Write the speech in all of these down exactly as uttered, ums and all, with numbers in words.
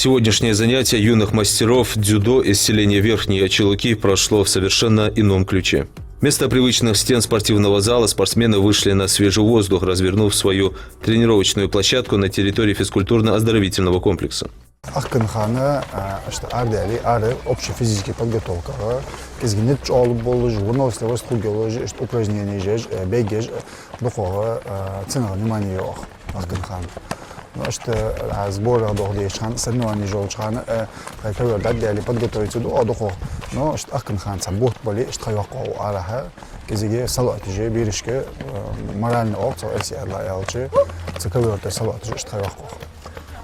Сегодняшнее занятие юных мастеров дзюдо из селения Верхние Чулуки прошло в совершенно ином ключе. Вместо привычных стен спортивного зала спортсмены вышли на свежий воздух, развернув свою тренировочную площадку на территории физкультурно-оздоровительного комплекса. Ахкан хана, а, ишта арадаьле, ара общая физическая подготовка, кӀезига нитт чӀоагӀлу болаш, выносливость хургйолаш, ишта упражненеш еш, э, бегаш, э, дукхагӀа, э, цунах внимание йоах ахкан хана. Ну, ишта, а, сборах доха дезача хана, соревнованеш йолча хана, э, тхай ковёр дӀадаьле, подготовиться ду, а, дукхагӀа. Ну, ишта ахкан хана цхьа бутт бале, ишта тха йоккхагӀа арахьа, кӀезига салоӀаташ е берашка, э, морально оаха, цо эрсий аьлча, цу ковёр тӀа салоӀаташ ишта тха йоккхагӀа.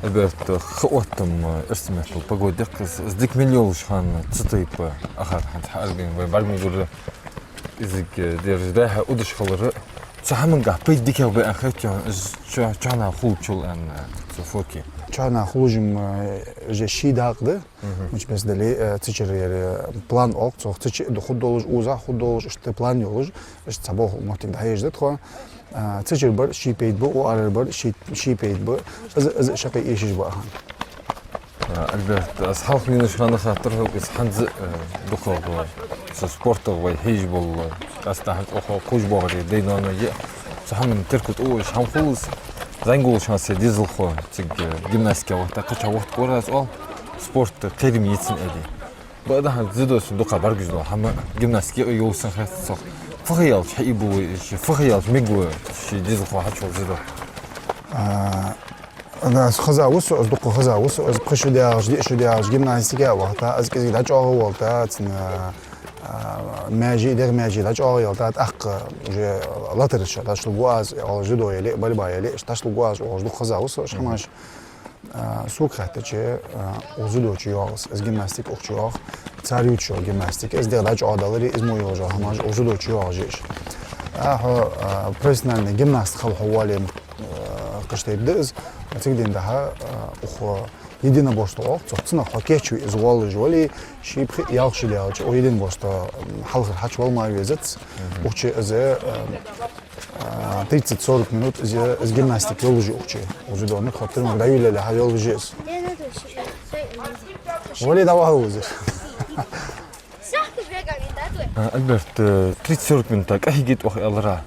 Альберт, хӀаьта а, эрсий меттала погода деккхаз, из дика мел йолаш хана цу тайпа ахар хӀанз хьааргвайна вай бӀаргагура, из, э, дераш дӀа-хьа удаш хилар. Цу хӀамангахь пайда дикагӀа ба аьнна хет хьона, из чу-, чухьнахьа хулачул аьнна, цу фоке. Чухьнахьа хулаш-м, э, уже ши дакъа да. Мгм. Мича беса дале, э, цу чура ер, э, план оаха, цох цу чу а хургдолаш, укхаза хургдолаш, ишта план йолаш, ишта цхьа болх моттиг дӀахьежаш да тхо. А, цу чура бар ший пайда ба, укх арара бар ший, ший пайда ба. Из, из шаккхе эшаш ба ахьан. А, Альберт, аз хьалха веннача хана хаттар хьога, из хӀанз а, э, дукхагӀа, цу спортах вай хьежаш бола, къаьстта хӀанз укхо кхувш боагӀаре дай-ноаной я, цу хӀаман терко тӀаувш хӀама хул из, зӀамига волча хана се дезалхо, цига, э, гимнастике вахийта, кхычахьа вахийтаргвар аз, оал, спорт кхерам я цун аьле. Бакъда хӀанз дзюдо сона дукха бӀаргагуш дола хӀама, гимнастике а йовсан хет сох. Фу ха яьлча хьаийбу вай, ши фу ха яьлча мегаргва ши дезалхо хьачувала дзюдо? А, аз хеза ва со, аз дукха хеза ва со, аз пхи шу даьлча, диъ шу даьлча гимнастике а вахийта, аз кӀезига дӀачӀоагӀа а валийта, цун, а, маьже, дегӀа маьже дӀачӀоагӀа ялийта, тӀаккха уже латара чу дӀачулургва аз, оал, дзюдо яле, борьба яле, иштта дӀачулургва аз, оалаш дукха хеза ва со уж хӀамаш. А, сога хаьттача, а, укх дзюдо чу йоагӀа из, из гимнастика укх чу йоагӀа, цар ювцаш йола гимнастика, из дегӀ дӀачӀоагӀдаларе, из мо йолаш йола хӀамаш укх дзюдо чу йоагӀаш я уж. А хьо, а, профессиональный гимнаст хила хьо вале, а, кхыча тайпа да из, цига дийна дахьа, а, укх единоборство оаха, цох цунах хьо кийчве из воаллаш вале, ши, пхи, ялх шу даьлча, укх единоборство, м, хьалхара хьачувала ма везац. Мгм. Укх чу из, а, А, тридцать-сорок минут из, из гимнастика йолаш я укх чу. Уже дона хаттар ма дӀайолалехьа йолаш я из. Вале, дӀавахьа вузар. А, Альберт, э, тридцать-сорок минута кӀайхьегийт оаха аьлар.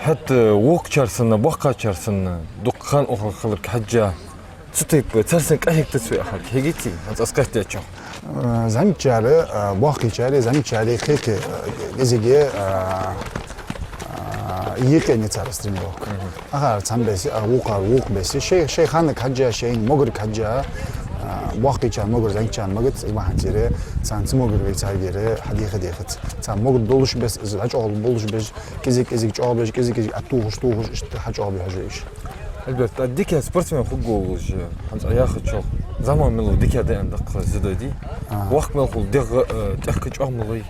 ХӀаьта, э, вокхачар санна, боккхачар санна, дукха хан укхаза хиларга хьежжа, цу тайпа цар санна кӀайхьегийт цу яхар, хьегийт, хӀанз аз кхетадечох. Э, зӀамигачар, э, боккхийчар, зӀамигачар кхы-кхы, э, кӀезига, э, э, екъаенна я цар из тренировка. Мгм. Акхар цхьан беса, а вокхар вокх беса. Шоай, шоай ханага хьежжа, шоай могарга хьежжа, э, боккхийчарна могар зӀамигачарна магац, из бахьан долаш, царна цу могар вай царгара хьадеха дехац. Царна могар долаш беса, из дӀачӀоагӀа болаш беса, кӀезиг-кӀезига чӀоагӀа беш, кӀезиг-кӀезига а тохаш, тохаш, иштта хьачӀоагӀбе хьожаш я уж. Альберт, а дика спортсмен хургволаш, хӀанз Ӏа яхачох, зӀамига мел ва дика да аьнна даккха дзюдо дий? А. Воккха мел хул, дегӀ, э, тӀехка чӀоагӀа мел вий?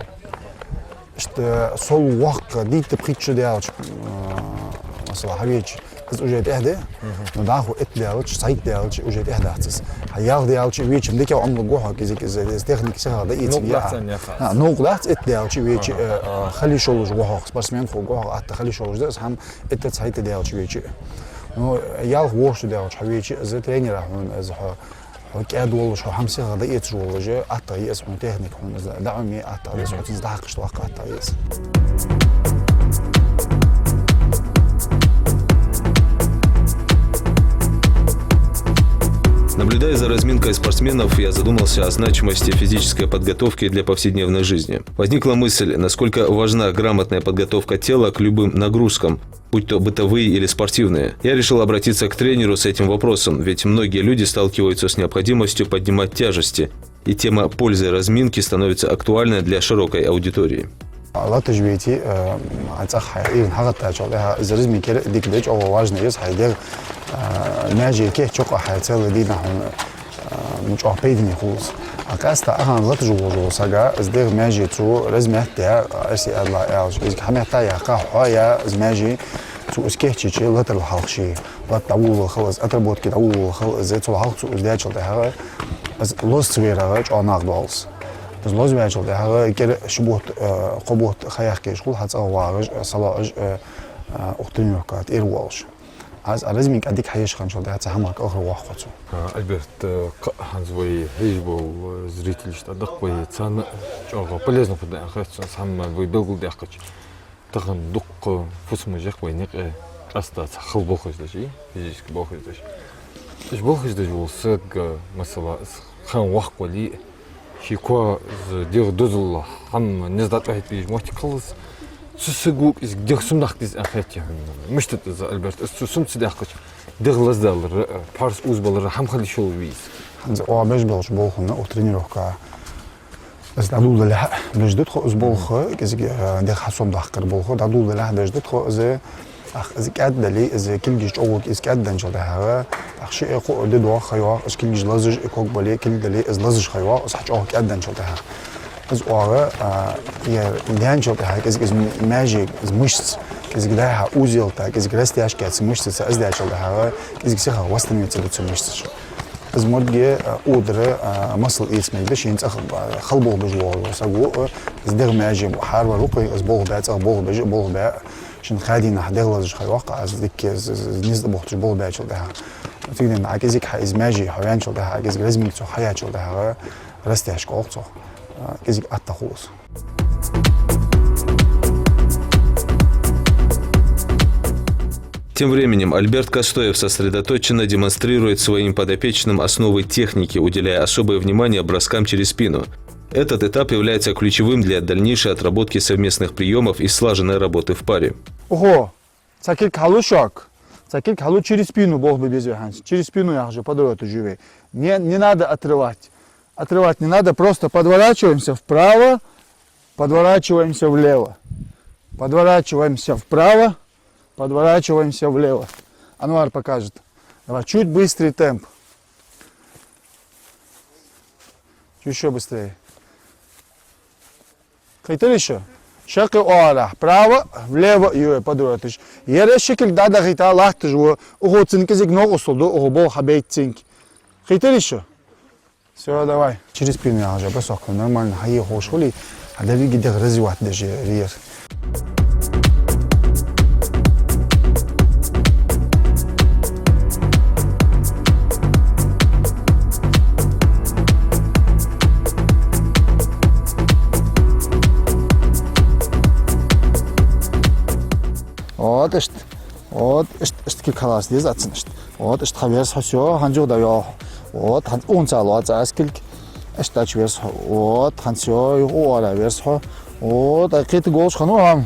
Иштта сол воккха, дийтта-пхийтта шу даьлча, э, масала, хьавеча, из уже тӀехьа да. Мгм. Ну, дӀахо итт даьлча, цхьайтта даьлча, уже тӀехьа дац из. Хьа ялх даьлча веча-м дика Ӏомалургва хьо, кӀезига из, из техника сиха дӀаэца. Новкъа дац аьнна яхар. А, новкъа дац, итт даьлча веча, аха, э, аха, хала йиш йолаш ва хьо, спортсмен хургва хьо, атта хала йиш йолаш да из хӀама, итт, цхьайтта даьлча веча. Ну, ялх-ворхӀ шу даьлча хьавеча, из тренера хьона, из хьо, хьо кӀаьда волаш, хьо хӀама сиха дӀаэцаш волаш, атта я из хьона техника хьона, из дӀаӀомае атта я из, хьо цунца дӀахьакхаш ваккха атта я из. Наблюдая за разминкой спортсменов, я задумался о значимости физической подготовки для повседневной жизни. Возникла мысль, насколько важна грамотная подготовка тела к любым нагрузкам, будь то бытовые или спортивные. Я решил обратиться к тренеру с этим вопросом, ведь многие люди сталкиваются с необходимостью поднимать тяжести, и тема пользы разминки становится актуальной для широкой аудитории. Латаш вете, э, хьай цӀагӀа хьай ирна хьагӀаттачул тӀехьагӀа, из разминка дика да, чӀоагӀа важно я из, хьай дегӀ, э, маьже кийчъеш хьай целый дийнахьа хьона, а, ну, чӀоагӀа пайдане хул из. А къаьстта ахана латаш волаш вола саг, из дегӀ маьже цо размять даь, эрсий аьлча, из хьаметтаяьккха, хьоаяь из маьже, цо из кийчъяьча латарал хьалха ше, лата дӀаволавала хила из, отработка дӀаволавала хила из, цул хьалха цо из даьчул тӀехьагӀа, из лоза ца ваьрагӀа чӀоагӀа накъадоал из. Из лозаваьчул тӀехьагӀа кӀира ши бутт, э, кхо бутт ха яккха езаш хул, хьа цӀагӀа вагӀаш, э, салоӀаш, э, э, укх тренировке тӀера воалаш. Аз а разминка дика хьаеш хинначул тӀехьагӀа цхьа хӀама кӀалхарвоаккх хьо цо. А, Альберт, э, кхы а хӀанз вай хьежаш бола, э, зрителашта а даккха вай, царна а чӀоагӀа полезно хургда аьнна хет сона, цхьамма вай белгалдаьккхача. Тахан дукха фусамаш я-кх вайна юкъе, къаьстта цхьа хала болхаш деш, физически болхаш деш. Уж болхаш деш вола саг, масала, из хана воккха вале а, ший коа, из дегӀа дозал хӀама низ дӀатӀахьийта везаш моттиг хилалца, цу саго из дегӀ сомадаккха деза аьнна хет хьона. Мишта да из, Альберт, из цо сома ца даьккхача, дегӀ лазадалар, пхьорс узабалар, хӀама хила йиш йолаш вий из? ХӀанз оаха беш болча болхана, укх тренировка, из дӀадоладалехьа беш да тхо из болх, кӀезига, э, дегӀ хьасомадаккхара болх дӀадоладалехьа беш да тхо из. Ах, из кӀаьддале, из кулгаш чӀоагӀа, из кӀаьдденначул тӀехьагӀа, ах, шиъ-кхоъ ди доагӀа ха йоагӀа, из кулгаш лазаш, из ког бале, кулг дале, из лазаш ха йоагӀа, из хьа чӀоагӀа кӀаьдденначул тӀехьагӀа. Из оаха, а, е даьнначул тӀехьагӀа, кӀезига из м-, маьже, из мышца, кӀезига дӀа-хьа узел тӀа, кӀезига растяжка яц мышцаца, из даьчул тӀехьагӀа, кӀезига сиха восстановиться ду цу мышцаш. Из моргге, а, удар, а, масал эца мегаргда, шийна цӀагӀа, а, хала болх беш вола саго, а, из дегӀ маьже хьарвар вукхе, из болх бе, цӀагӀа болх беш, болх бе, шийна ха дийнахьа дегӀ лазаш ха йоаккх, из дикка, из, из, из низ тӀабохийташ болх баьчул тӀехьагӀа. Цигара Ӏа кӀезига хьа из маьже хьаваьнначул тӀехьагӀа, Ӏа кӀезига разминка цо хьаяьчул тӀехьагӀа, растяжка оал цох, а, кӀезига атта хул из. Тем временем Альберт Костоев сосредоточенно демонстрирует своим подопечным основы техники, уделяя особое внимание броскам через спину. Этот этап является ключевым для дальнейшей отработки совместных приёмов и слаженной работы в паре. Ого! Цхьа кулг хьалу шуга. Цхьа кулг хьалу, через спину болх бе беза вай хӀанз. Через спину яхаш я подворотыш вай. Не, не надо отрывать. Отрывать не надо, просто подворачиваемся вправо, подворачиваемся влево. Подворачиваемся вправо, подворачиваемся влево. Анвар покажет. Давай, чуть быстрый темп. Чуть ещё быстрее. Кхийтарий шо? Шаккхе оалахь. Вправо, влево, юе подворотыш. Ер ши кулг дӀадахийта латташ ва, укхо цунна кӀезига новкъостал ду, укхо болх хьабайта цунга. Кхийтарий шо? Всё, давай. Через спину яхаш я бросок, нормально хьае ховш хуле, а деррига дегӀ развивать деш я ер. Вот иштта. Вот иштта, иштта кулг хьалаца деза цунна иштта. Вот иштта хьаверза хьо, всё, хӀанз юха дӀайоал хьо. Вот, хӀанз унца лоаца аз кулг. Иштта дӀачуверза хьо. Вот, хӀанз всё, юха оалахь верза хьо. Вот, ай кхетаргволаш хиннав хьо.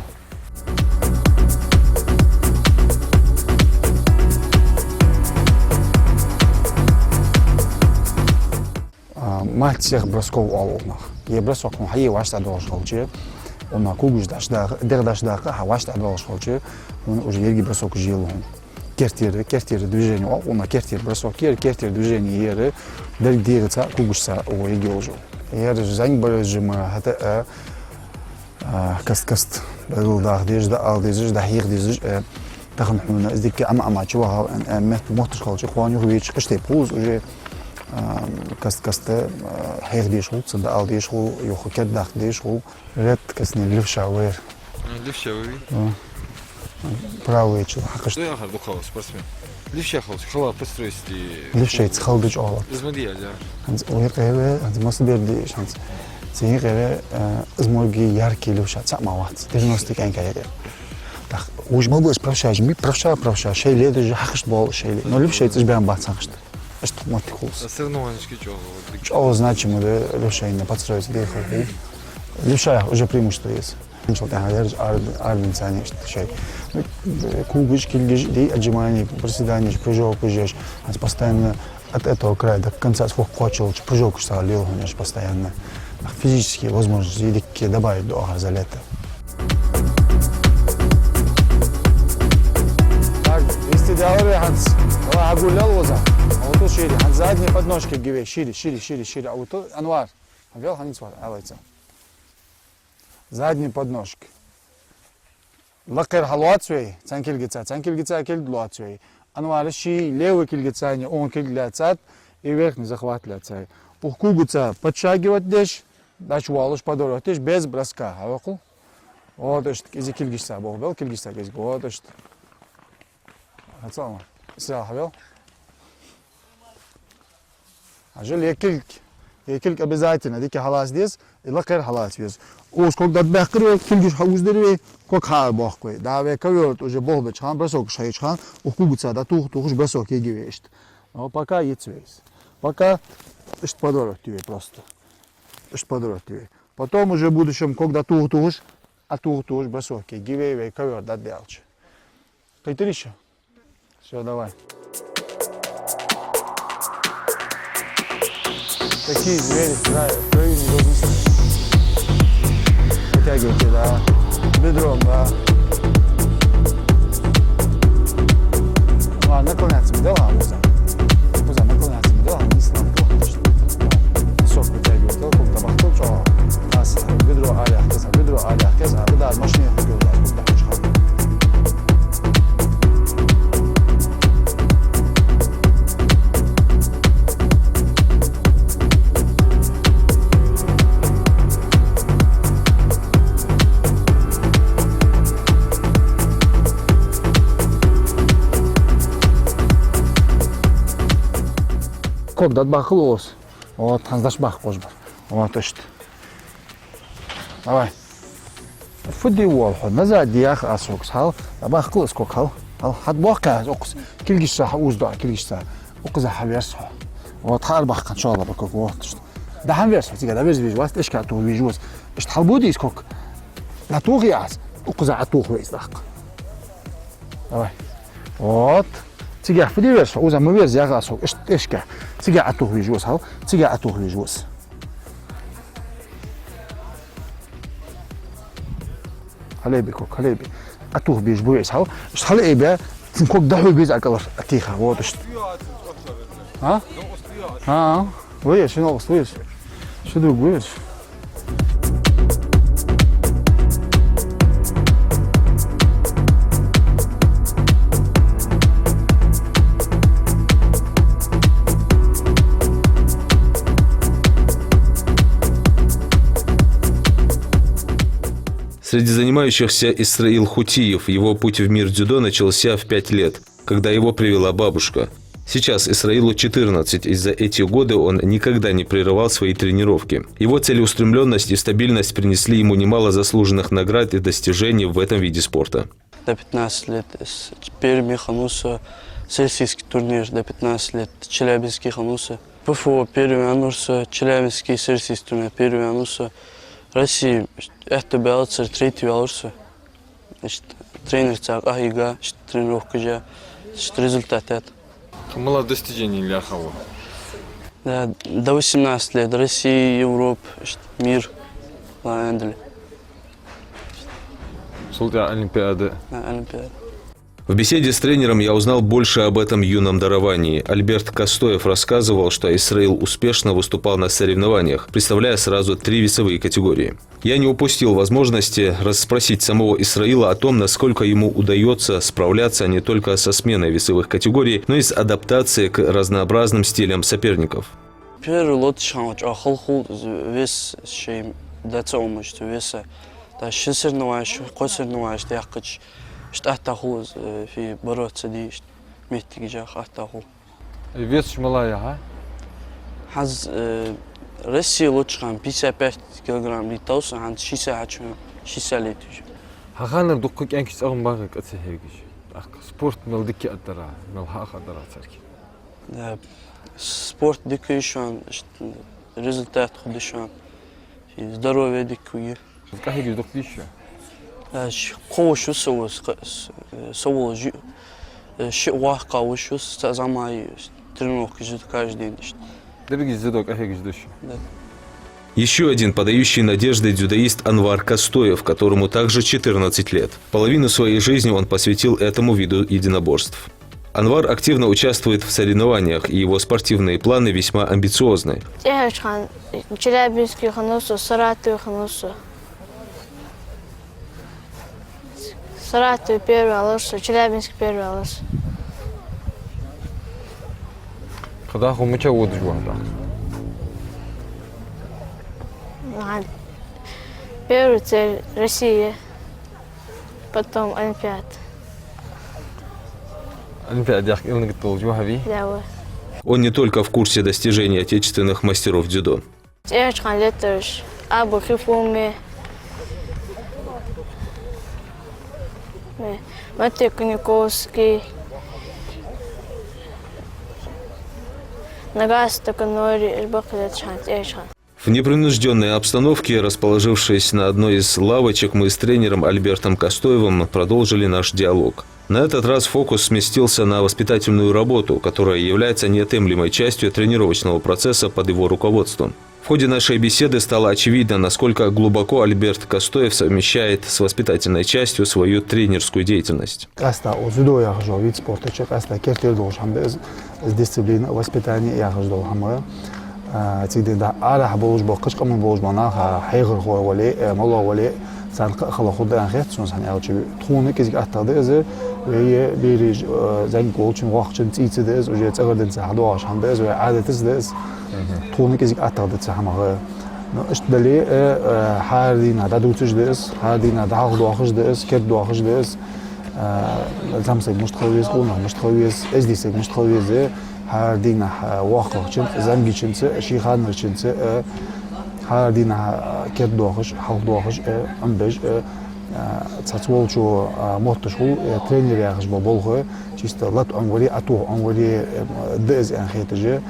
А, мастер бросков оал укхунах. Е бросок хьона хьае вӀаштӀехьадоалаш хилча, укхунах когаш дӀачудаккха, дегӀ дӀачудаккха, хьа вӀаштӀехьадоалаш хилча, хьона уже еррига бросокаш елу хьона. Кертера, кертера движени оал укхунах, кертера бросок ер, кертера движени ер, деррига дегӀаца, когашца укхо ергйолаш я. Ер зӀамига бараш ма хӀаьта а, а, каст-каста, белгалдаха дезаш, дӀаала дезаш, дӀахьеха дезаш, э, тахан хьона из дика Ӏама-Ӏама чувахав, э, э, метта мотташ хилча, кхоана юха веча кхаштеп хул из уже, а, каст-каста, а, хьеха дезаш хул, цунна дӀаала дезаш хул, юха кердадаккха дезаш хул. Редкостный левша вар. А, левша вар? А. Правый чу хьакхаш. Что я хар дукхагӀа спортсмен? Левша хилча хала подстроиться ди. Левшайца хала да чӀоагӀа. Из ма дий, а, да. ХӀанз укх юкъера, хӀанз масса бер дий, хӀанз цу юкъера, э, из моргге яркий левша цхьа а ма вац. Девяностый кӀаьнка юкъера. Так, уж ма бу из правшаш, ми правша, правша, шоай ледаш хьакхаш бола шоай ле. Но левшайца уж бен бац хьакхаш. Иштта моттиг хул из. А соревнованешка чӀоагӀа, вот, чӀоагӀа значимо да левшайна подстроиться дехар хул. Левшаех уже преимущество есть. Иншалла, тӀехьа ераш ар-, ардинца иштта шоай. Ну, когаш, кулгаш, дий, отжимания, приседания, прыжок, прыжок. Аз постоянно от этого края до конца, сколько кхоачалча, прыжокаш цхьа лелаю хьона аз постоянно. Физические возможности дикка добавить ду ахар за лето. Так, исти дявр вай хӀанз. Давай, хьагулъял ваза. А вот тут шире, хӀанз задние подножки гиве. Шире, шире, шире, шире. А вот тут, Анвар. Хьавел хӀанз вар, алайца. Задние подножки. Лакхера хьалоац вай, цхьан кулгаца, цхьан кулгаца кулг лоац вай. Анвара ший левый кулгаца укхун кулг лаьцад, и верхний захват лаьцай. Укх когаца подшагивать деш, дӀачувоалаш подворот деш, без броска, хьавакху. Вот иштта, кӀезига кулгашца болх бел, кулгашца кӀезига, вот иштта. Хьацалма. Исраил хьавел. Хьажал, е кулг, е кулг обязательно дика хьалаца деза, и лакхера хьалаца веза. Укхаза ког дӀабаьккхар вай, кулгаш хьауздар вай, ког хьаарабоаккх вай. Да, вай ковёр уже болх беча хана, бросокаш хьаеча хана, укх кугаца дӀатоха-тохаш бросок ергья вай иштта. Но пока йиц вай из. Пока иштта подорвать ю вай просто. Иштта подорвать ю вай. Потом уже в будущем ког дӀатоха-тохаш, Ӏатохаеш бросок ергья вай, вай ковёр дӀадаьлча. Кхийтарий шо? Всё, давай. Такие звери в крае, в краю не должны стоять. Вытягивайте, да. Бедром, да. Ладно, наклоняться не дала, а, Муза. Муза, наклоняться не дала, не слабо. Носок вытягивай, ког дӀабахкал чӀоагӀа. Аз бедро аьле яхкас, бедро аьле яхкас, а, да, машине хьагулда, да, хьучхал. Ког дӀабахкал укхаза. Вот, хӀанз дӀабахкаш бар. Вот, иштта. Давай. Фу де воалл хьо? Назад де яхар аз хьога. Хьал, дӀабахкал из ког, хьал. Хьал, хьатӀабоаккх аз укхаза. Кулгашца хьаузду, кулгашца. Укхаза хьаверз хьо. Вот, хьаарабаьккхача лаба ког, вот, иштта. ДӀа-хьа верз хьо, цига дӀаверза везаш вац, тӀехьашка тохавеш ва из. Иштта хьалбу де из ког. ДӀатохе аз. Укхаза ӀатохаваьӀа из тӀаккха. Давай. Вот. Цига фу де верз хьо? Укхаза ма верза яхар аз хьога. Иштта тӀехьашка. Цига Ӏатохавеш ва из, хьал. Цига Ӏатохавеш ва из. Хьалъайбе ког, хьалъайбе. Ӏатохабеш ба вай из, хьал. Иштта хьалъайбе, цун ког дӀахьо беза акалар, а, тӀехьа. Вот иштта. А? А, а. Вай, шин оалаш, вай. Ши дуг вай. Среди занимающихся Исраил Хутиев. Его путь в мир дзюдо начался в пять лет, когда его привела бабушка. Сейчас Исраилу четырнадцать, и за эти годы он никогда не прерывал свои тренировки. Его целеустремлённость и стабильность принесли ему немало заслуженных наград и достижений в этом виде спорта. До пятнадцати лет с-, первым хиннав со, всероссийский турнир до пятнадцати лет челябинский хиннав со. ПФО первый ваьннав со, челябинский всероссийский турнир первый ваьннав со. России аьттув баьлацар третий ваьлар со. Иштта тренерца къахьийга, иштта тренировкаш яь, иштта результат яьтар. Тхо мел достижени лаьрхӀа ва? Да, до восемнадцати лет Россия, Европа, иштта мир лаьннадале. Цул тӀехьа Олимпиада. Да, Олимпиада. В беседе с тренером я узнал больше об этом юном даровании. Альберт Костоев рассказывал, что Исраил успешно выступал на соревнованиях, представляя сразу три весовые категории. Я не упустил возможности расспросить самого Исраила о том, насколько ему удаётся справляться не только со сменой весовых категорий, но и с адаптацией к разнообразным стилям соперников. Первый лоацача хана чӀоагӀа хала хул вес шоай дацаомаш, веса. ТӀаккха ши соревнованеш, кхо соревнованеш дӀаяьккхача, иштта атта хул, э, фи бороться де, иштта моттигаш атта хул. Э, вес мала я, хьа? ХӀанз, э, Россе лоацача хана пятьдесят пять килограмм лийтав со, хӀанз шестьдесят хьачу, шестьдесят леташ. Хьа ханара дукха кӀаьнкаш цӀагӀа багӀа къа ца хьегаш. ТӀаккха спорт мел дика а дар, мел хьа а дар царга. Да, спорт дика я шоана, иштта результат хургда шоана, и здоровье дика хургья. КӀахьегаш дукха дий шо? Э, ш-, кхо воша ва со, с-, с-, э, со волаш, э, шиъ воккха воша ва со, цхьа зӀамагӀа, э, тренировкаш ду каждый день, иштта. Деррига дзюдо кӀахьегаш да шо? Да. Ещё один подающий надежды дзюдоист Анвар Костоев, которому также четырнадцать лет. Половину своей жизни он посвятил этому виду единоборств. Анвар активно участвует в соревнованиях, и его спортивные планы весьма амбициозны. ТӀехьашка хана Челябинский хиннав со, Саратове хиннав со. Саратове первый ваьлар со, Челябинске первый ваьлар со. Кхы дӀахо мича водаш ва хьо? Ладно. Первая цель — Россия. Потом Олимпиада. Олимпиаде яхка илниг долча вахави? Да, ва. Он не только в курсе достижений отечественных мастеров дзюдо. ЦӀерачхан летарш, абу хи фуме. Ме-, Матвей Куниковский. Нагаса Токанори, Эрбакъ летарш хьан, цӀерачхан. В непринуждённой обстановке, расположившись на одной из лавочек, мы с тренером Альбертом Костоевым продолжили наш диалог. На этот раз фокус сместился на воспитательную работу, которая является неотъемлемой частью тренировочного процесса под его руководством. В ходе нашей беседы стало очевидно, насколько глубоко Альберт Костоев совмещает с воспитательной частью свою тренерскую деятельность. Къаьстта укх дзюдо яхаш йола вид спорта чу къаьстта керттера долаш хӀама да из, из дисциплина, воспитание яхаш дола хӀама. А, цига ден да арахьа болаш бола, кхыча къаман болаш бола нах, а, хьехархой вале, э, мало вале, царна кхы а хала хургда аьнна хет сона, хӀана аьлча тхона кӀезига аттагӀа да из, вай бераш, э, зӀамига волчун, воккхачун цӀийца да из, уже цӀагӀара денз хьадоагӀаш хӀама да из, вай Ӏадатаца да из. Тхона кӀезига аттагӀа да цу хӀамах. Ну, иштта дале, э, э, хӀара дийнахьа дӀадувцаш да из, хӀара дийнахьа дӀахьалхадоахаш да из, кердадоахаш да из. Э, зӀамсаг мишта хила веза, къонах мишта хила веза, эздий саг мишта хила веза, хӀара дийнахьа, э, воккхагӀчунца, зӀамигачунца, ший ханнарчунца, э, хӀара дийнахьа, э, кердадоахаш, хьалхадоахаш, э, Ӏомабеш, э, э, цхьацца волчо, э, мотташ хул, э, тренер яхаш бола болх, чисто лата Ӏомавари, ӀотӀатоха Ӏомавари, э, да из аьнна хеташ.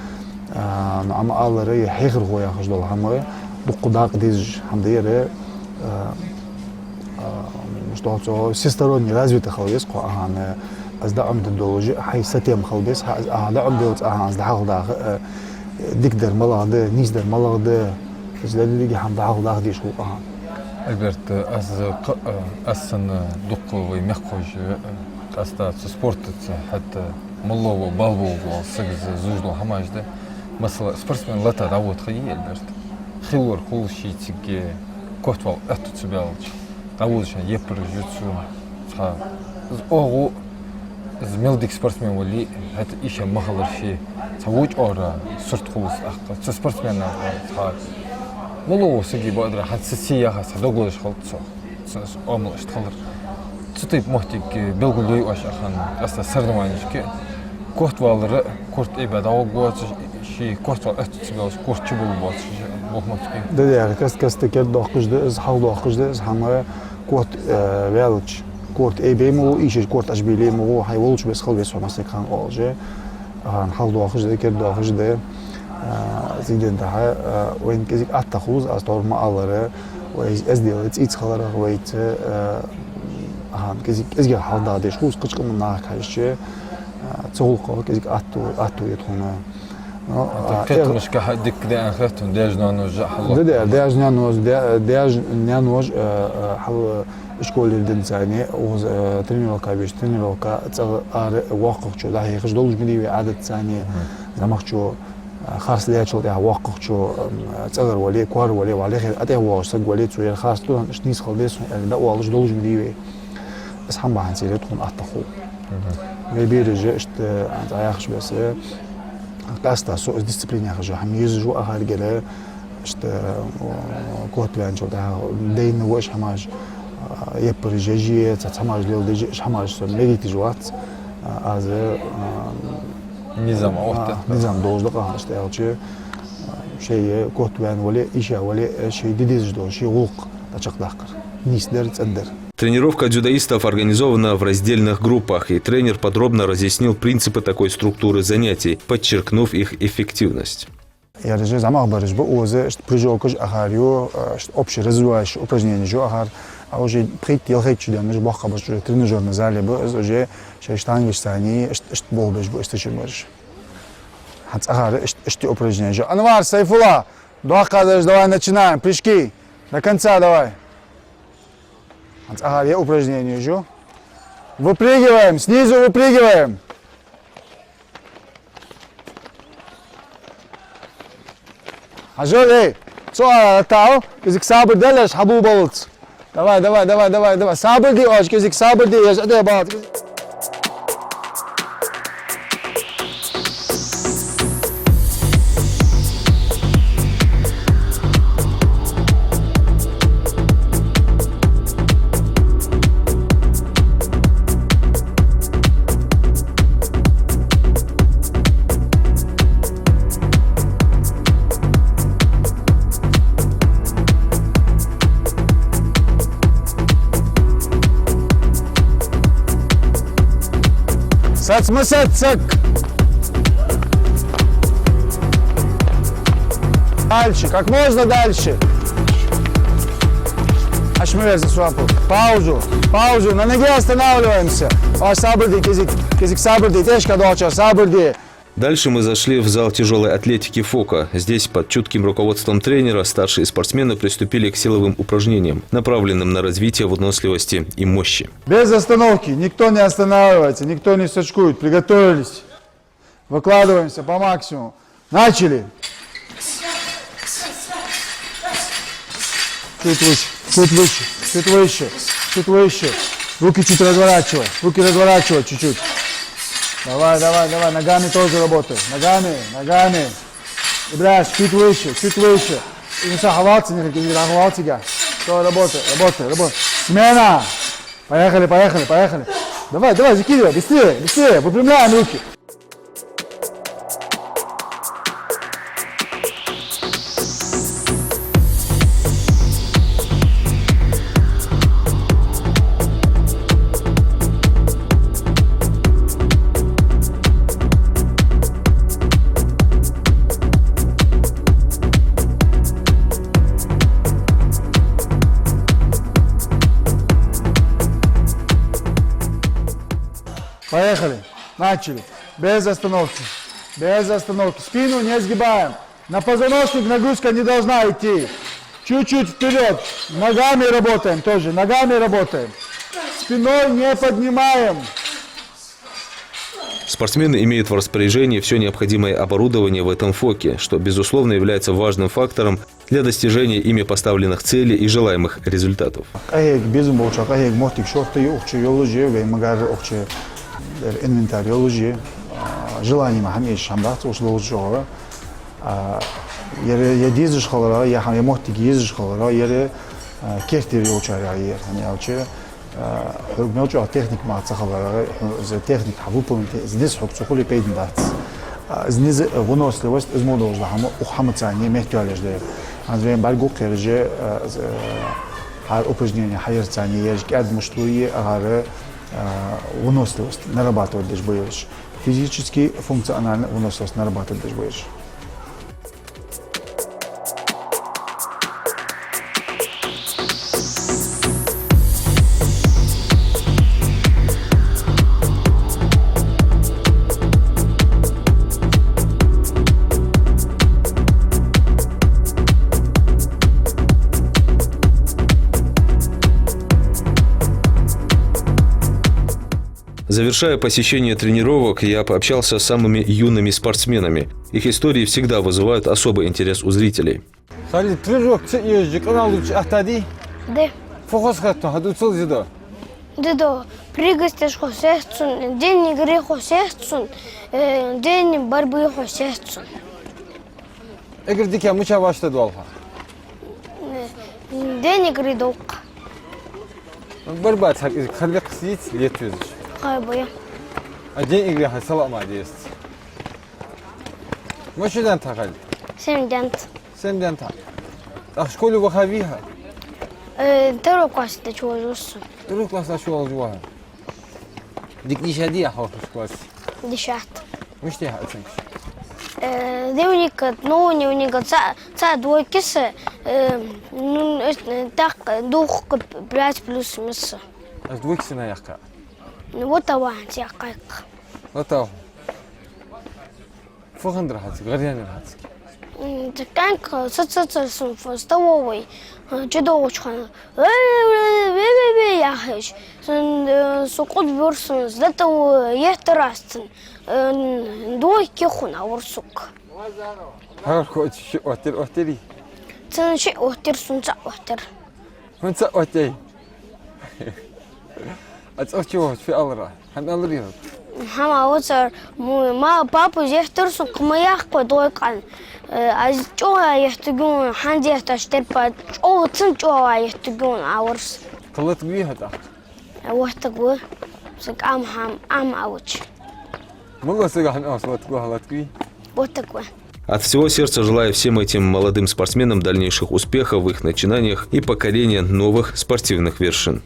А, ну, амма аллара, е хьехархо яхаш дола хӀама, дукха дакъа дезаш хӀама да ер, а, а, мишта оал цох, всесторонне развитый хила веза кхо ахана, аз дӀаӀомаде долаш, хьай сатем хила беза, хьа, аз, а, дӀаӀомаделлалца ахана аз дӀахьалхадаха, а, дикадар малагӀа да, нийсадар малагӀа да, из деррига хӀама дӀахьалхадаха дезаш хул ахана. Альберт, аз кхы, аз санна дукха вай мехкахой, къаьстта цу спортаца хӀаьта мало ва, бала бола саг из зувш дола хӀамаш да. Масала, спортсмен лата дӀавода ха йий, Альберт? Хилар хул ший цига, котвала аьттув ца баьлча, дӀавода шоана яппараш я цо, цхьа из оагӀув, из мел дика спортсмен вале, хӀаьта иштта ма хилар ше, цхьа воча оагӀора сурт хул из тӀаккха. Цу спортсмена цхьа мало ва сага бакъдар, хӀанз цу сий яха цхьа дог лазаш хилац цох. Цу, цу Ӏамал иштта хилар. Цу тайпа моттиг белгалдой оаш ахана, къаьстта соревнованешка, котвалара, корта тӀа бе дӀагӀоргвоацаш, ший котвала аьттув ца баьлча, корта чу болабоацаш, бохматки. Да, да, каст-каста кердадоаккхаш да из, хьалхадоаккхаш да из, хӀама корта, э, ваьлча, корта тӀа бе ма гӀо, ийшача корта чу бе ма гӀо, хьай волча беса хила веза хьо массехк хана оалаш. Ахана хьалхадоаккхаш да, кердадоаккхаш да. А, цига ден дахьа, а, вайна кӀезига аттагӀа хул из, аз тхьовра ма аллара, вай эздел, цӀийца хиларах вайца, а, ахана кӀезига, кӀезигагӀа хьалхадоаха дезаш хул из, кхыча къаман нахага хьежача, а, цу гӀулакхах кӀезига аттув, аттув я тхона. Ну, а, кхетамашка хьа дика да аьнна хет хьона, даьша-наьноша хьал. Да, да, даьша-наьноша, да, даьша-наьноша, а, а, хьал ишколера денз царна, укхаза, э, тренировка беш, тренировка, цӀагӀа ара воккхагӀчо дӀахьехаш долаш ма дий вай Ӏадатаца, зӀамагӀчо, э, харц лаьчул тӀехьагӀа воккхагӀчо, м, цӀагӀара вале, коара вале, вале хе, а тӀехьа воагӀаш саг вале, цо ер харц ду, иштта нийса хила деза хьона аьнна, дӀаоалаш долаш ма дий вай. Из хӀама бахьан цӀера тхона аттагӀа хул. Вай бераш иштта, э, цӀа яхаш беса, къаьстта со из дисциплина яхаш хӀама езаш ва ахаргара, иштта, э, котваьнначул тӀехьагӀа дайна ва уж хӀамаш, э, яппараш еш, цхьацца хӀамаш леладеш, уж хӀамаш со мегийташ вац, э, аз, э, низам а, оттадаьд, низам долаш да къаьстта иштта аьлча, э, шоай котваьнна вале, иша вале, э, шоай де дезаш дола шоай гӀулакх дӀачакхдаккхар. Нийсдар, цӀендар. Тренировка дзюдоистов организована в раздельных группах, и тренер подробно разъяснил принципы такой структуры занятий, подчеркнув их эффективность. Ераш зӀамагӀбараш ба, укхаза иштта прыжокаш ахар ю, э, иштта общий развивающий упражненеш ю ахар, а уже пхийтта-ялхайтта шу денна уж боккхагӀбараш уже тренажёрни зале ба, из уже шоай штангашца цхьана иштта, иштта болх беш ба, иштта чу бараш. ХӀанз ахар иштта, иштта упражненеш ю. Анвар, Сайфулла, доккха дераш, давай начинаем, прыжки, до конца давай. ХӀанз ахар е упражненеш ю. Выпрыгиваем, снизу выпрыгиваем. Хьажал, эй, цо а тал, кӀезига сабар делаш, хьабу баллац. Давай, давай, давай, давай, давай. Сабар де, оаш кӀезига сабар де, еш а де баллац. Смысл цак. Дальше, как можно дальше. Аш ма верза, свапу. Паузу, паузу. На ноге останавливаемся. О, сабур де, кӀезига, кӀезига сабур де, тешка долча, сабур де. Дальше мы зашли в зал тяжёлой атлетики ФОКа. Здесь, под чутким руководством тренера, старшие спортсмены приступили к силовым упражнениям, направленным на развитие выносливости и мощи. Без остановки. Никто не останавливается, никто не сачкует. Приготовились. Выкладываемся по максимуму. Начали. Чуть выше, чуть выше, чуть выше, чуть выше. Руки чуть разворачивай, руки разворачивай чуть-чуть. Давай, давай, давай, ногами тоже работай. Ногами, ногами. Ибраш, чуть выше, чуть выше. И ну, хавалци, не ходи, хавалци, га. Всё, работай, работай, работай. Смена. Поехали, поехали, поехали. Давай, давай, закидывай, быстрее, быстрее, выпрямляем руки. Поехали. Начали. Без остановки. Без остановки. Спину не сгибаем. На позвоночник нагрузка не должна идти. Чуть-чуть вперёд. Ногами работаем тоже. Ногами работаем. Спиной не поднимаем. Спортсмены имеют в распоряжении всё необходимое оборудование в этом ФОКе, что, безусловно, является важным фактором для достижения ими поставленных целей и желаемых результатов. Къахьега безам болча, къахьега моттиг шортта я укхаза йолаш я, вай магар укхаза инвентарь йолаш я, а, желание ма хьамеш хьамдац укхаза долаш йола. А, ер, ер дезаш хилара, ер хьам, ер моттиг езаш хилара, ер, а, керттера йолчарех я ер, хӀана аьлча, а, хьога мел чӀоагӀа техника мара ца хилара, хьо, из техника хьа выполнить, из низ хьога ца хуле пайда бац. А, из низ, выносливость, из мо долаш да хьама, укх хьамаца метта йоалаеш да ер. ХӀанз вайна бӀаргагу кхераш, а, из, а, хӀара упражнени хьаярца ераш кӀаьда мышцаш я, хӀара, а, выносливость нарабатывать деш ба ераш. Физически, функционально выносливость нарабатывать деш ба ераш. Завершая посещение тренировок, я пообщался с самыми юными спортсменами. Их истории всегда вызывают особый интерес у зрителей. Халид, прыжок ца езаш къамаьл дувцаш аттадий? Де. Фу хоза хет хьона, хьадувцал зе да? Де да. Прыгать деш хоза хет сона, ден игре хоза хет сона, э, ден борьбе хоза хет сона. Эггара дика мича вӀаштӀехьадоал хьа? Э, ден игре доккха. Борьбаца хьакъ из хьаллакхсийца лет везаш. Хай бая. А ден игре хьай салам а дезац. Мишта даьннад хьа, Халид? Семь даьннад. Семь даьннад хьа. ТӀаккха школе ваха вий хьа? Э, второй класс тӀа чу вожу со. Второй класс тӀа чу вожу хьо? Дика дийша дий хьо хӀара классе? Дийшад. Мишта я хьа оценкаш? Э, дневник, ну, дневник, цхьа, цхьа двойка са, э, ну, э, так, двух к-, пять плюс мисса. Аз двойка сенна яьккхай? Ну, вот ава хӀанз яьккхай. Вот ава. Фу хиннадар хьа цига, гӀар яьннаяр хьа цига? М, цига кӀаьнк, э, са ца цар сона фу, столовой, э, чудоагӀача хана. Ве, ве, ве, ве, ве, яхаш. Сона, э, со къудбур сона, златово, э, еттар аз цунна. Э, двойка хьона авар сога. ХӀара коча ши оттар, оттарий? Цунна ши оттар, сона цаӀ оттар. ХӀанз цаӀ оттий? А цӀагӀа чу вахача фу аьлар? ХӀама аьларий хьога? ХӀама вацар, мо-, ма, папа еттар сона, кхы ма яккха двойка. Э, аз чӀоагӀа еттаргья, хӀанз етташ терпа, чӀоагӀа, цун чӀоагӀа еттаргья авар со. Кхы латаргвий хьо тӀаккха? Э, латаргва. Са кӀам хӀама, Ӏама а вац. Мала сага хӀама аьлча латаргва, латаргвий? Латаргва. От всего сердца желаю всем этим молодым спортсменам дальнейших успехов в их начинаниях и покорения новых спортивных вершин.